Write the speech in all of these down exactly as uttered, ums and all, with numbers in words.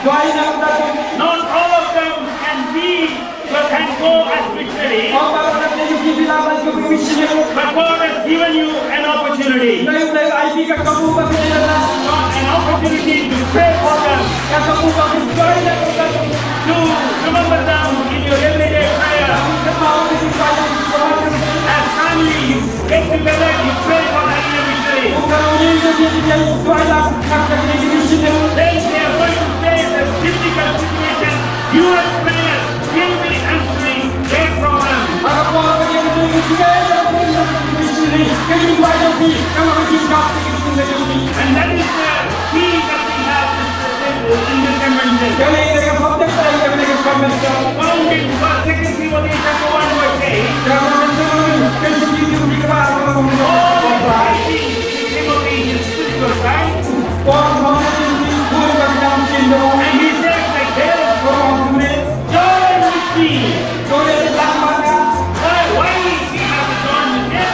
Not all of them can be, but can go as missionaries. Ym baroh ki briew ki la ban jur ki mission. But God has given you an opportunity. Hynrei U Blei u ai phi ka kabu ba phin ïa la. An opportunity to pray for them. Ka kabu ba phin ïa la. To remember them in your everyday prayer. Ka kabu ba phin ïa la. As family, you get together, you pray for the missionary. Then they are going to face a difficult situation. Your prayers will be answering their problem. And that is the key that we have in this convention. Found in First, Second Timothy chapter one verse eight. Paul is writing to Timothy, his spiritual side. And he says like this, join with me. Why, why is he have to join with him?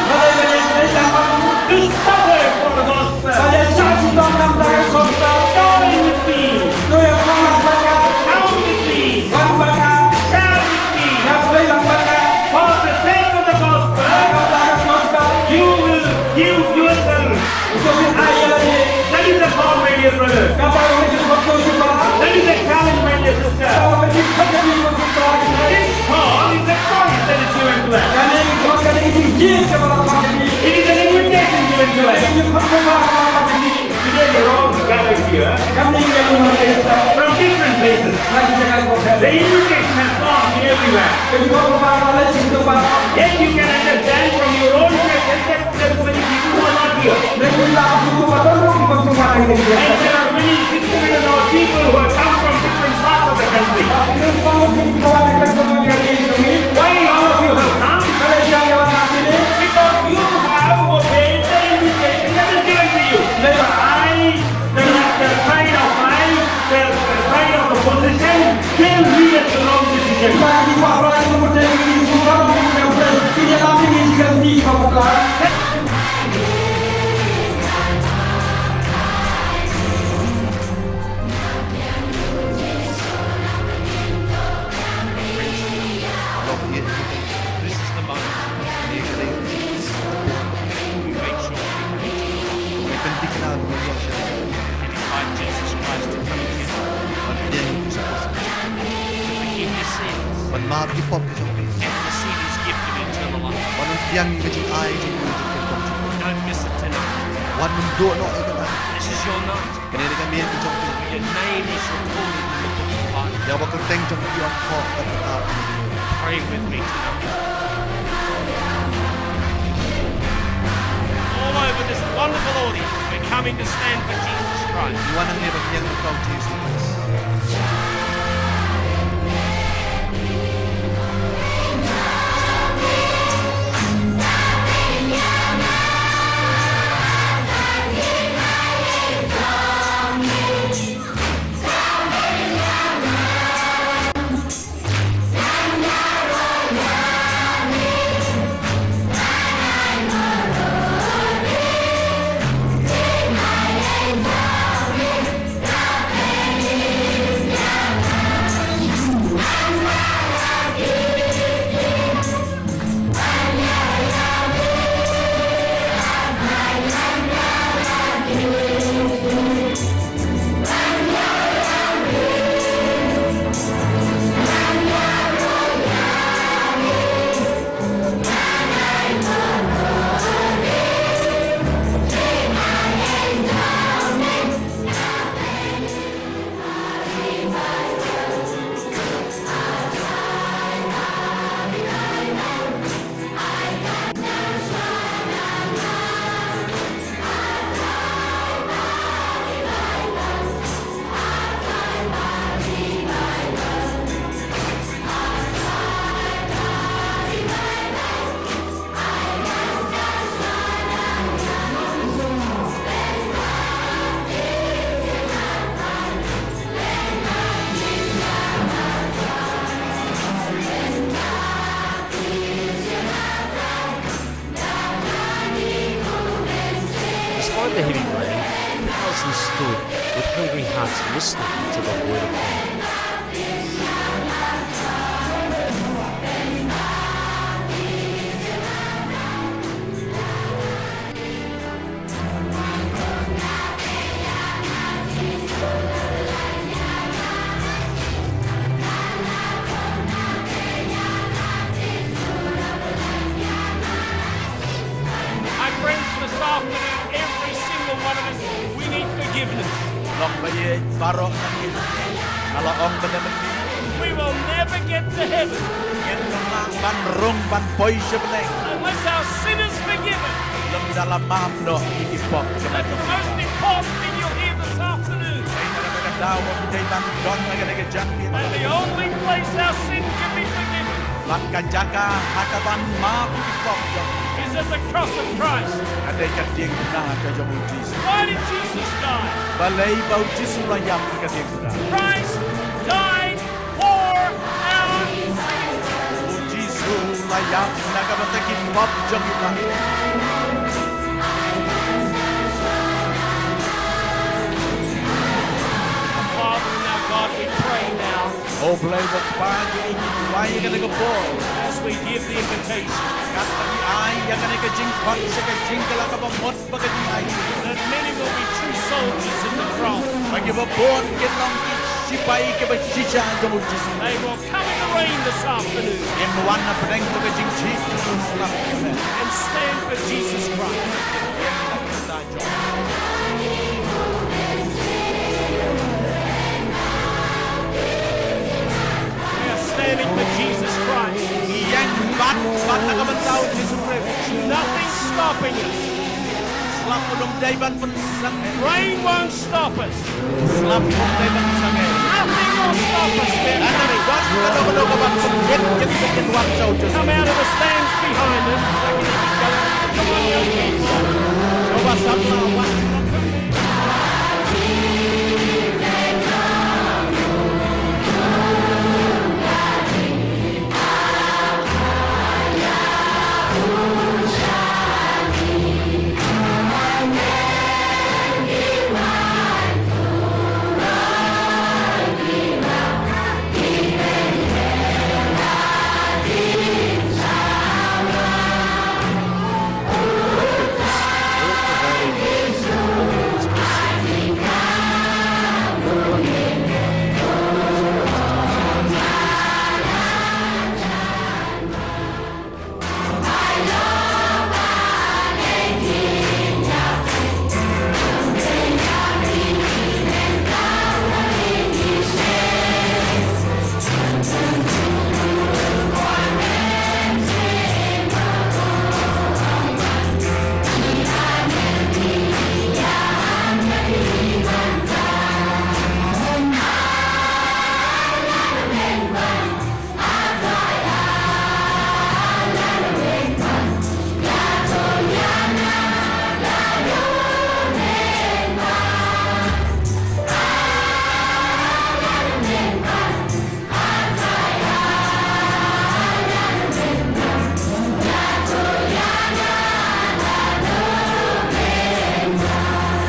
To suffer for the gospel. Join with me. Come with me. Share with me. For the sake of the gospel, you will give yourself. That is the call, my dear brother. That is the challenge, my dear sister. This call is a choice that is given to us. It is an invitation given to us. Today we are all gathered here from different places. The invitation has gone everywhere. Yet you can understand from your own presence that there are many people who are not here. And there are many six hundred odd people who have come from different parts of the country. Why all of you have come? Because you have obeyed the invitation that is given to you. That I, the, the pride of my, the, the pride of the position, still leadeth to wrong decision. This is the moment. Make sure and invite Jesus Christ to come into your life. To forgive your sins. And receive his gift of eternal life. Don't miss it tonight. This is your night. Your name is recorded in the book of life. Pray with me tonight. All over this wonderful audience, we're coming to stand for Jesus Christ. Despite the heavy rain, thousands stood with hungry hearts listening. to the word of God. My friends, this afternoon, every single one of us, we need forgiveness. Long ba ïa baroh ngi, nga la ong mynne mynne, we will never get to heaven, ngin ym lah ban rung ban poi sha bneng, unless our sin is forgiven. Lymda la map noh ïa ki pop jong ngi. That's the most important thing you'll hear this afternoon. Dei na kata ka daw ba phi dei ban don ha kane ka janmiet. And the only place our sin can be forgiven, bad ka jaka ha kaban map ïa ki pop jong ngi, is at the cross of Christ. Ka dei ka diengphna ka jong U Jisu. Why did Jesus die? Balei ba U Jisu u la ïap ha ka diengphna? Christ died for our sins. U Jisu u la ïap na ka bynta ki pop jong ngi. Father and our God, we pray now. O Blei u Kpa jong ngi, ngi duwai ha kane ka por, as we give the invitation, katba ngi ai ïa kane ka jingkhot sha ka jingkylla kaba mut bad ka jingai, that many will be true soldiers in the cross. Ba kiba bun kin long ki shipai kiba shisha jong U Jisu. They will come in the rain this afternoon. Kin wan ha pdeng jong ka jingthied jong u slap, and stand for Jesus Christ. We are standing for Jesus Christ. Ngi ïeng bad, bad na ka bynta U Jisu Khrist. Nothing stopping us. Slap um dei ban pynsangeh. Rain won't stop us. Slap um dei ban pynsangeh. Nothing will stop us. We're coming. Kano kano kaba pynbit ïa ngi ban wan sha U Jisu. Come out of the stands behind us. Come on, young people. Shuwa ba samla wan.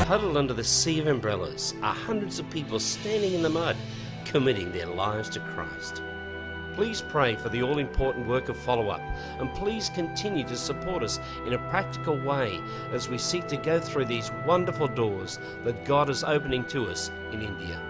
Huddled under the sea of umbrellas are hundreds of people standing in the mud, committing their lives to Christ. Please pray for the all important work of Follow Up, and please continue to support us in a practical way as we seek to go through these wonderful doors that God is opening to us in India.